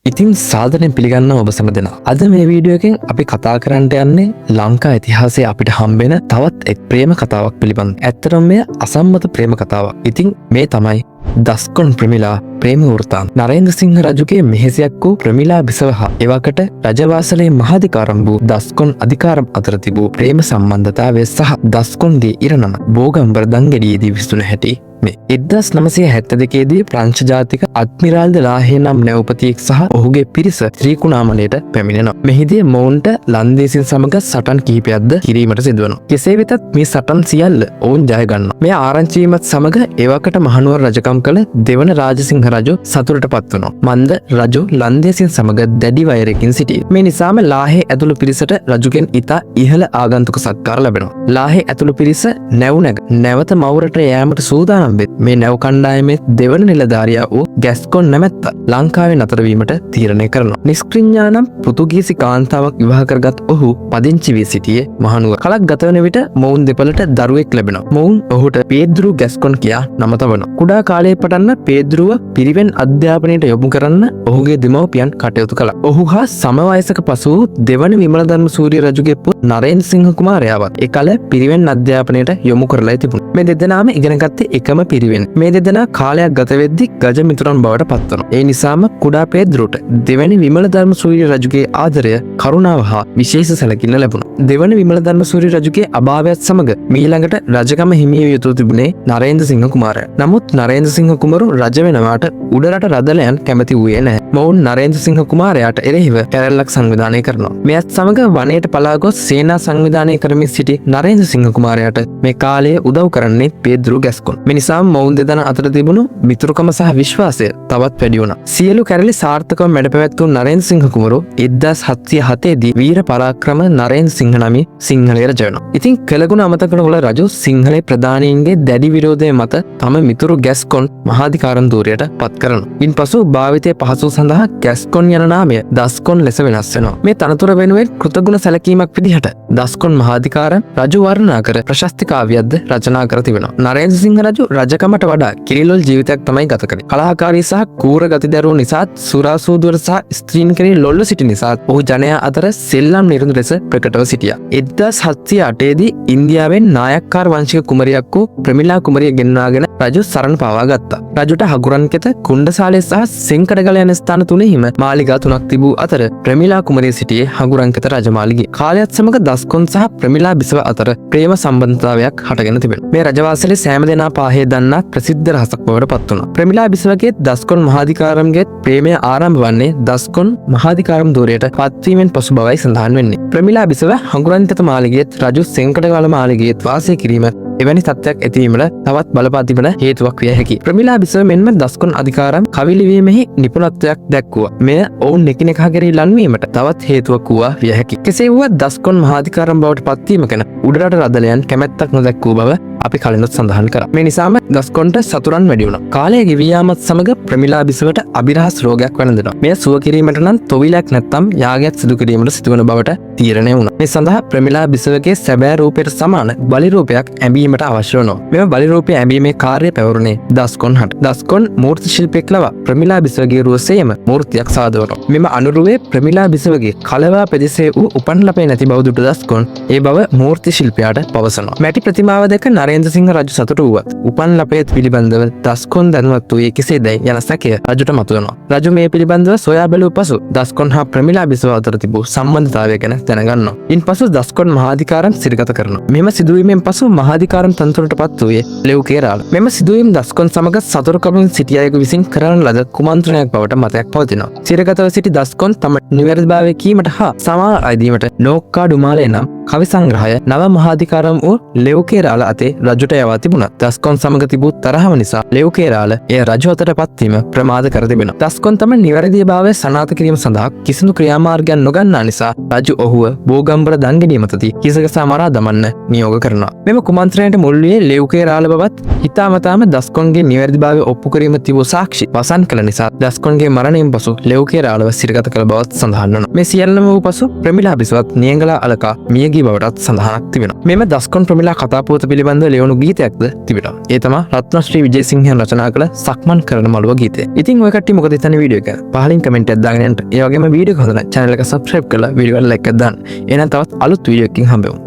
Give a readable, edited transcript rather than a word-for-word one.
ඉතින් සාදරයෙන් පිළිගන්නවා ඔබ සැම දෙනා. අද මේ වීඩියෝ එකෙන් අපි කතා කරන්නට යන්නේ ලංකා ඉතිහාසයේ අපිට හම්බෙන තවත් එක් ප්‍රේම කතාවක් පිළිබඳ. ඇත්තටම මෙය අසම්මත ප්‍රේම කතාවක්. ඉතින් මේ තමයි දස්කොන් ප්‍රමිලා ප්‍රේම වෘත්තාන්ත. නරේන්ද්‍ර සිංහ රජුගේ මෙහෙසියක් වූ ප්‍රමිලා බිසව හා එවකට රජවාසලේ මහාධිකාරම් වූ දස්කොන් අධිකාරම් අතර තිබූ ප්‍රේම සම්බන්ධතාවය සහ දස්කොන්ගේ ඉරණම බෝගම්බර දංගෙඩියේදී විසඳුන හැටි. මේ 1972 දී ප්‍රංශ ජාතික අද්මිරාල් ද ලාහේ නම් නැව්පතියෙක් සහ ඔහුගේ පිරිස ත්‍රිකුණාමලයට පැමිණෙනවා. මෙහිදී මොවුන්ට ලන්දේසින් සමග සටන් කිහිපයක්ද කිරීමට සිදුවනවා. කෙසේ වෙතත් මේ සටන් සියල්ල ඔවුන් ජය ගන්නවා. මේ ආරංචි වීමත් සමග එවකට මහනුවර රජකම් කළ දෙවන රාජසිංහ රජු සතුටට පත්වනවා. මන්ද රජු ලන්දේසින් සමග දැඩි වෛරයකින් සිටියේ. මේ නිසාම ලාහේ ඇතුළු පිරිසට රජුගෙන් ඉතා ඉහළ ආගන්තුක සත්කාර ලැබෙනවා. ලාහේ ඇතුළු පිරිස නැව් නැග නැවත මවුරට යෑමට සූදානම් වෙත් මේ නැව් කණ්ඩායමේ දෙවන නිලධාරියා වූ ගැස්කොන් නැමැත්තා ලංකාවේ නතර වීමට තීරණය කරනවා. නිස්ක්‍රිඤ්ඤා නම් පෘතුගීසි කාන්තාවක් විවාහ කරගත් ඔහු පදිංචි වී සිටියේ මහනුවර. කලක් ගත වන විට මොවුන් දෙපළට දරුවෙක් ලැබෙනවා. මොවුන් ඔහුට පේද්‍රු ගැස්කොන් කියා නම තබනවා. කුඩා කාලයේ පටන්ම පේද්‍රුව පිරිවෙන් අධ්‍යාපනයට යොමු කරන්න ඔහුගේ දෙමව්පියන් කටයුතු කළා. ඔහු හා සමවයසක පසු වූ දෙවන විමලධර්ම සූරිය රජුගේ පුත් නරේන්ද්‍ර සිංහ කුමාරයාවත් එකල පිරිවෙන් අධ්‍යාපනයට යොමු කරලා තිබුණා. මේ දෙදෙනාම ඉගෙන ගත්තේ එකම පිරිවෙන්. මේ දෙදෙනා කාලයක් ගත වෙද්දී ගජ මිතුරන් බවට පත්වනවා. ඒ නිසාම කුඩා පේද්‍රුට දෙවැනි විමලධර්ම සූරිය රජුගේ ආදරය, කරුණාව හා විශේෂ සැලකිල්ල ලැබුණා. දෙවන විමලධර්ම සූරිය රජුගේ අභාවයත් සමග මීළඟට රජකම හිමිය යුතු තිබුණේ නරේන්ද්‍ර සිංහ කුමාරයා. නමුත් නරේන්ද්‍ර සිංහ කුමරු රජ වෙනවාට උඩරට රදලයන් කැමති වූයේ නැහැ. මොවුන් නරේන්ද්‍ර සිංහ කුමාරයාට එරෙහිව කැරැල්ලක් සංවිධානය කරනවා. මෙයත් සමග වනයට පලා ගොස් සේනා සංවිධානය කරමින් සිටි නරේන්ද්‍ර සිංහ කුමාරයාට මේ කාලයේ උදව් කරන්නේ පේද්‍රු ගැස්කොන්. මේ නිසා මොවුන් දෙදෙනා අතර තිබුණු මිතුරුකම සහ විශ්වාසය තවත් වැඩි වුණා. සියලු කැරලි සාර්ථකව මැඩ පැවැත් වූ නරේන්ද්‍ර සිංහ කුමරු 1707 දී වීර පරාක්‍රම නරේන්ද්‍ර සිංහ නමින් සිංහලයේ රජ වෙනවා. ඉතින් කළගුණ අමතක නොකළ රජු සිංහලේ ප්‍රධානීන්ගේ දැඩි විරෝධය මත තම මිතුරු ගැස්කොන් මහාධිකාරම් ධූරයට පත් කරනවා. ඉන්පසු භාවිතය පහසු සඳහා ගැස්කොන් යන නාමය දස්කොන් ලෙස වෙනස් වෙනවා. මේ තනතුර වෙනුවෙන් කෘතගුණ සැලකීමක් විදිහට දස්කොන් මහාධිකාරම් රජු වර්ණනා කර ප්‍රශස්ති කාව්‍යයක්ද රචනා කර තිබෙනවා. නරේන්ද්‍ර සිංහ රජු රජකමට වඩා කිරිලොල් ජීවිතයක් තමයි ගත කළේ. කලහකාරී සහ කූර ගති දැරූ නිසාත්, සුරා සූදුවර සහ ස්ත්‍රීන් කෙරෙහි ලොල්ව සිටි නිසාත් ඔහු ජනයා අතර සෙල්ලම් නිරඳු ලෙස ප්‍රකටව සිටියා. 1708 දී ඉන්දියාවෙන් නායක්කාර වංශික කුමරියක් වූ ප්‍රමිලා කුමරිය ගෙන්වාගෙන රජු සරණ පාවා ගත්තා. රජුට හගුරන්කෙත, කුණ්ඩසාලය සහ සෙන්කඩගල යන ස්ථාන තුනෙහිම මාලිගා තුනක් තිබූ අතර ප්‍රමිලා කුමරිය සිටියේ හගුරන්කෙත රජමාලිගයේ. කාලයත් සමග දස්කොන් සහ ප්‍රමිලා බිසව අතර ප්‍රේම සම්බන්ධතාවයක් හටගෙන තිබෙනවා. මේ රජවාසලේ සෑම දෙනා පාහේ දන්නා ප්‍රසිද්ධ රහසක් බවට පත් වුණා. ප්‍රමිලා බිසවගේ දස්කොන් මහාධිකාරම්ගේ ප්‍රේමය ආරම්භ වන්නේ දස්කොන් මහාධිකාරම් ධූරයට පත්වීමෙන් පසු බවයි සඳහන් වෙන්නේ. ප්‍රමිලා බිසව හඟුරන්කෙත මාලිගයේත් රජු සෙන්කඩගල මාලිගයේත් වාසය කිරීම එවැනි තත්ත්වයක් ඇතිවීමට තවත් බලපා තිබෙන හේතුවක් විය හැකියි. ප්‍රමිලා බිසව මෙන්ම දස්කොන් අධිකාරම් කවි ලිවීමෙහි නිපුණත්වයක් දැක්වුවා. මෙය ඔවුන් එකිනෙකා කෙරෙහි ලන්වීමට තවත් හේතුවක් වූවා විය හැකියි. කෙසේ වුවත් දස්කොන් මහාධිකාරම් බවට පත්වීම ගැන උඩරට රදලයන් කැමැත්තක් නොදැක්වූ බව අපි කලිනුත් සඳහන් කරා. මේ නිසාම දස්කොන්ට සතුරන් වැඩි වුණා. කාලය ගෙවී යාමත් සමග ප්‍රමිලා බිසවට අභිරහස් රෝගයක් වැළඳෙනවා. මෙය සුව කිරීමට නම් තොවිලක් නැත්නම් යාගයක් සිදු කිරීමට සිදුවන බවට තීරණය වුණා. මේ සඳහා ප්‍රමිලා බිසවගේ සැබෑ රූපයට සමාන බලි රූපයක් ඇඹීමට අවශ්‍ය වුණා. මෙම බලි රූපය ඇඹීමේ කාර්යය පැවරුණේ දස්කොන් හට. දස්කොන් මූර්ති ශිල්පියෙක් ලවා ප්‍රමිලා බිසවගේ රුවසේම මූර්තියක් සාදවනවා. මෙම අනුරුවේ ප්‍රමිලා බිසවගේ කලවා පෙදෙසේ වූ උපන් ලපේ නැති බව දුටු දස්කොන් ඒ බව මූර්ති ශිල්පියාට පවසනවා. මැටි ප්‍රතිමාව දැක නරේන්ද්‍ර සිංහ රජු සතුටු වුවත් උපන් ලපය පිළිබඳව දස්කොන් දැනුවත් වූයේ කෙසේදැයි යන සැකය රජුට මතුවෙනවා. රජු මේ පිළිබඳව සොයා බැලූ පසු දස්කොන් හා ප්‍රමිලා බිසව අතර තිබූ සම්බන්ධතාවය ගැන දැනගන්නවා. ඉන්පසු දස්කොන් මහාධිකාරම් සිරගත කරනවා. මෙම සිදුවීමෙන් පසු මහාධිකාරම් තනතුරට පත් වූයේ ලෙව් කේරාල. මෙම සිදුවීම් දස්කොන් සමග සතුරුකමින් සිටි අයෙකු විසින් කරන ලද කුමන්ත්‍රණයක් බවට මතයක් පවතිනවා. සිරගතව සිටි දස්කොන් තම නිවැරදිභාවය කීමට හා සමා අයදීමට නෝක්කා ඩුමාලේ නම් කවි සංග්‍රහය නව මහාධිකාරම් වූ ලෙව් කේරාල අතේ රජුට යවා තිබුණා. දස්කොන් සමග තිබූ තරහව නිසා ලෙව් කේරාල එය රජු අතට පත්වීම ප්‍රමාද කර තිබෙනවා. දස්කොන් තම නිවැරදිභාවය සනාථ කිරීම සඳහා කිසිදු ක්‍රියාමාර්ගයක් නොගන්නා නිසා රජු ඔහුව බෝගම්බර දංගෙඩිය මතදී හිසගසා මරා දමන්න නියෝග කරනවා. මෙම කුමන්ත්‍රණයට මුල් වූයේ ලෙව් කේරාල බවත් හිතාමතාම දස්කොන්ගේ නිවැරදිභාවය ඔප්පු කිරීම තිබූ සාක්ෂි වසන් කළ නිසා දස්කොන්ගේ මරණයෙන් පසු ලෙව් කේරාලව සිරගත කළ බවත් සඳහන් වනවා. මේ සියල්ලම වූ පසු ප්‍රමිලා බිසවත් නියඟලා අලකා මිය ගී බවටත් සඳහනක් තිබෙනවා. මෙම දස්කොන් ප්‍රමිලා කතා පුවත පිළිබඳව ලියවුණු ගීතයක්ද තිබෙනවා. ඒ තමයි රත්නශ්‍රී විජේසිංහයන් රචනා කළ සක්මන් කරන මළුව ගීතය. ඉතින් ඔය කට්ටිය මොකද හිතන්නේ වීඩියෝ එක? පහලින් කමෙන්ට් එකක් දාගෙන යන්න. ඒ වගේම වීඩියෝ එක හොඳ නම් චැනල් එක සබ්ස්ක්‍රයිබ් කරලා වීඩියෝ එකට ලයික් එකක් දාන්න. එහෙනම් තවත් අලුත් වීඩියෝ එකකින් හම්බෙමු.